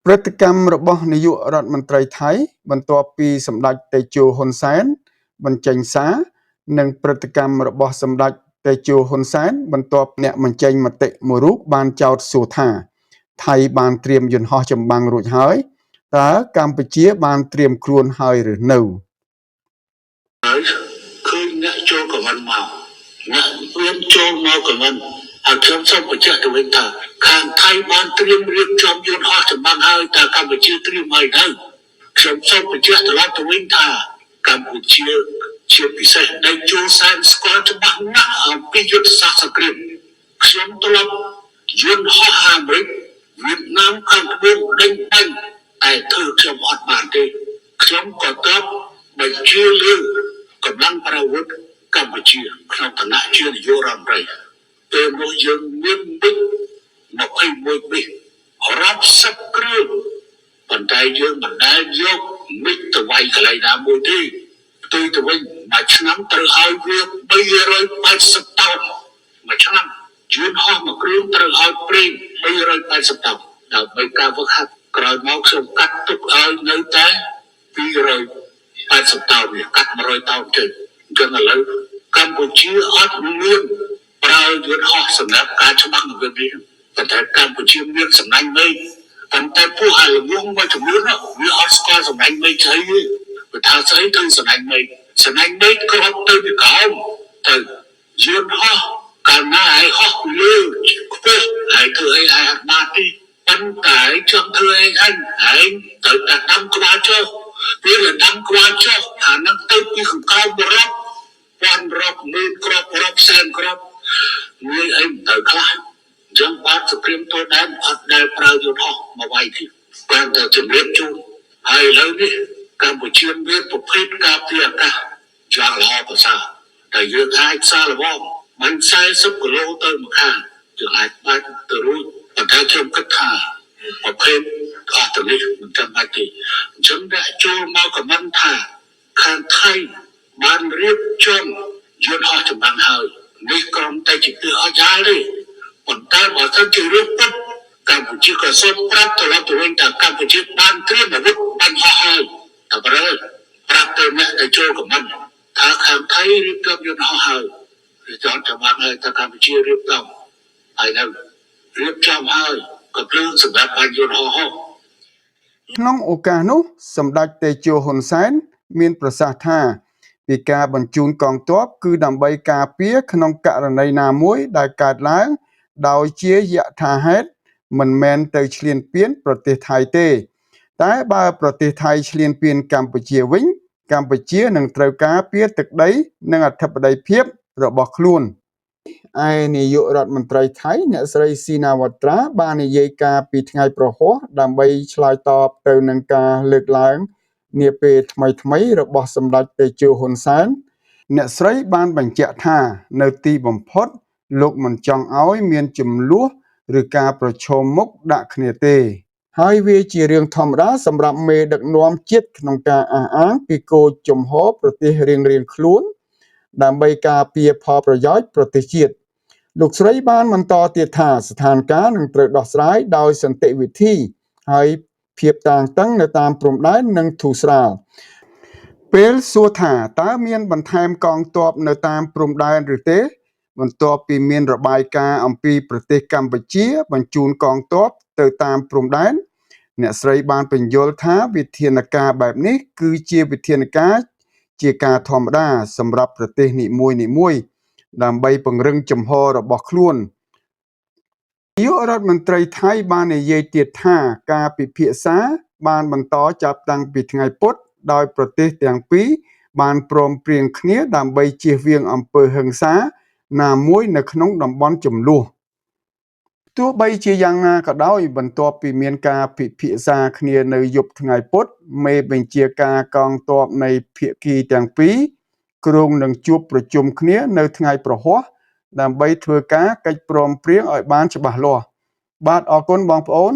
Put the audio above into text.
ប្រតិកម្មរបស់នាយករដ្ឋមន្ត្រីថៃ បន្ទាប់ពីសម្ដេចតេជោហ៊ុនសែនបញ្ចេញសារ និងប្រតិកម្មរបស់សម្ដេចតេជោហ៊ុនសែនបន្ទាប់អ្នកបញ្ចេញមតិមួយរូបបានចោទសួរថា ថៃបានត្រៀមយន្តហោះចម្បាំងរួចហើយតើកម្ពុជាបានត្រៀមខ្លួនហើយឬនៅ ហើយឃើញអ្នកចូល comment មកអ្នកមានចូលមក comment ហើយខ្ញុំសូមបញ្ជាក់ទៅវិញថាខាងថៃបានត្រៀមរៀបចំយន្តហោះចម្បាំងហើយតើកម្ពុជាត្រៀមហើយនៅខ្ញុំសូមបញ្ជាក់ត្រឡប់ទៅវិញថាកម្ពុជាជាពិសេសដែលចូលសែនស្គាល់ច្បាស់ណាស់អំពីយុទ្ធសាស្ត្រសង្គ្រាមខ្ញុំធ្លាប់យន្តហោះអាមេរិកវៀតណាមខាងត្បូងដេញបាញ់តែធ្វើខ្ញុំអត់បានទេខ្ញុំក៏តបបញ្ជាលើកម្លាំងប្រវត្តិកម្ពុជាក្នុងឋានៈជានាយករដ្ឋមន្ត្រីពេលនោះយើងមានមិច21មិចរាប់សិបគ្រឿងប៉ុន្តែយើងមិនដែលយកមិចទៅវាយកន្លែងណាមួយទេផ្ទុយទៅវិញមួយឆ្នាំត្រូវឲ្យវា380តោនមួយឆ្នាំយន្តហោះមួយគ្រឿងត្រូវឲ្យប្រេង380តោនដើម្បីការវឹកហាត់ក្រោយមកខ្ញុំកាត់ទុកឲ្យនៅតែ280តោនវាកាត់100តោនចេញអញ្ចឹងឥឡូវកម្ពុជាអត់មានប្រើយន្តហោះសម្រាប់ការច្បាំងនឹងវាប៉ុន្តែកម្ពុជាមានសំណាញ់មេឃប៉ុន្តែពួកអាល្ងងមួយចំនួនវាអត់ស្គាល់សំណាញ់មេឃស្អីទេព្រោះថាស្អីទៅសំណាញ់មេឃសំណាញ់មេឃគ្របទៅពីក្រោមទៅយន្តហោះកាលណាឯងហោះពីលើខ្ពស់ហើយធ្វើអីឯងអត់បានទេប៉ុន្តែចង់ធ្វើអីអញឯងត្រូវតែដាំក្បាលចុះពេលដែលដាំក្បាលចុះអានឹងទៅពីខាងក្រោមរាប់ពាន់រាប់ម៉ឺនគ្រាប់រាប់សែនគ្រាប់ងាយអីមិនទៅខ្លះអញ្ចឹងបាទសង្គ្រាមទល់ដែនអត់ដែលប្រើយន្តហោះមកវាយទេគ្រាន់តែជំរាបជូនហើយឥឡូវនេះកម្ពុជាមានប្រភេទការពារអាកាសយ៉ាងល្អប្រសើរតែយើងអាចសាឡបងបាញ់40គីឡូទៅម្ខាងយើងអាចបាញ់ទៅរួចប៉ុន្តែខ្ញុំគិតថាប្រភេទអស់ទៅនេះមិនចាំបាច់ទេអញ្ចឹងអ្នកចូលមកខមមិនថាខាងថៃបានរៀបចំយន្តហោះចម្បាំងហើយនេះក្រុមតែជាទិសអត់យ៉ាល់ទេប៉ុន្តែបើសិនជារឿងពិតកម្ពុជាក៏សូមប្រាប់ត្រឡប់ទៅវិញថាកម្ពុជាបានត្រៀមអាវុធបាញ់ហោះហើយតែប្រហែលប្រាប់ទៅអ្នកដែលចូលខមមិនថាខាងថៃរៀបចំយន្តហោះហើយរៀបចំចម្បាំងហើយថាកម្ពុជារៀបចំហើយនៅរៀបចំហើយក៏ភ្លើងសម្រាប់បាញ់យន្តហោះហោះ ក្នុងឱកាសនោះសម្ដេចតេជោហ៊ុនសែនមានប្រសាសន៍ថាពីការបញ្ជូនកងទ័ពគឺដើម្បីការពារក្នុងករណីណាមួយដែលកើតឡើងដោយជាយថាហេតុមិនមែនទៅឈ្លានពានប្រទេសថៃទេ តែបើប្រទេសថៃឈ្លានពានកម្ពុជាវិញ កម្ពុជានឹងត្រូវការពារទឹកដីនិងអធិបតេយ្យភាពរបស់ខ្លួនឯនាយករដ្ឋមន្ត្រីថៃអ្នកស្រីស៊ីណាវ៉ាត្រាបាននិយាយការពីថ្ងៃប្រហ័សដើម្បីឆ្លើយតបទៅនឹងការលើកឡើងនាពេលថ្មីៗរបស់សម្ដេចតេជោហ៊ុនសែនអ្នកស្រីបានបញ្ជាក់ថានៅទីបំផុតលោកមិនចង់ឲ្យមានជម្លោះឬការប្រឈមមុខដាក់គ្នាទេ ហើយវាជារឿងធម្មតាសម្រាប់មេដឹកនាំជាតិក្នុងការអះអាងពីគោលជំហរប្រទេសរៀងៗខ្លួន ដើម្បីការពារផលប្រយោជន៍ប្រទេសជាតិលោកស្រីបានបន្តទៀតថាស្ថានភាពនឹងត្រូវដោះស្រាយដោយសន្តិវិធីហើយភាពតានតឹងនៅតាមព្រំដែននឹងធូរស្រាលពេលសួរថាតើមានបន្ថែមកងទ័ពនៅតាមព្រំដែនឬទេ បន្ទាប់ពីមានរបាយការណ៍អំពីប្រទេសកម្ពុជាបញ្ជូនកងទ័ពទៅតាមព្រំដែនអ្នកស្រីបានពន្យល់ថាវិធានការបែបនេះគឺជាវិធានការជាការធម្មតាសម្រាប់ប្រទេសនីមួយៗដើម្បីពង្រឹងជំហររបស់ខ្លួននាយករដ្ឋមន្ត្រីថៃបាននិយាយទៀតថាការពិភាក្សាបានបន្តចាប់តាំងពីថ្ងៃពុធដោយប្រទេសទាំងពីរបានព្រមព្រៀងគ្នាដើម្បីជៀសវាងអំពើហិង្សាណាមួយនៅក្នុងតំបន់ជម្លោះទោះបីជាយ៉ាងណាក៏ដោយបន្ទាប់ពីមានការពិភាក្សាគ្នានៅយប់ថ្ងៃពុធមេបញ្ជាការកងទ័ពនៃភាគីទាំងពីរគ្រោងនឹងជួបប្រជុំគ្នានៅថ្ងៃព្រហស្បតិ៍ដើម្បីធ្វើការកិច្ចព្រមព្រៀងឲ្យបានច្បាស់លាស់បាទអរគុណបងប្អូន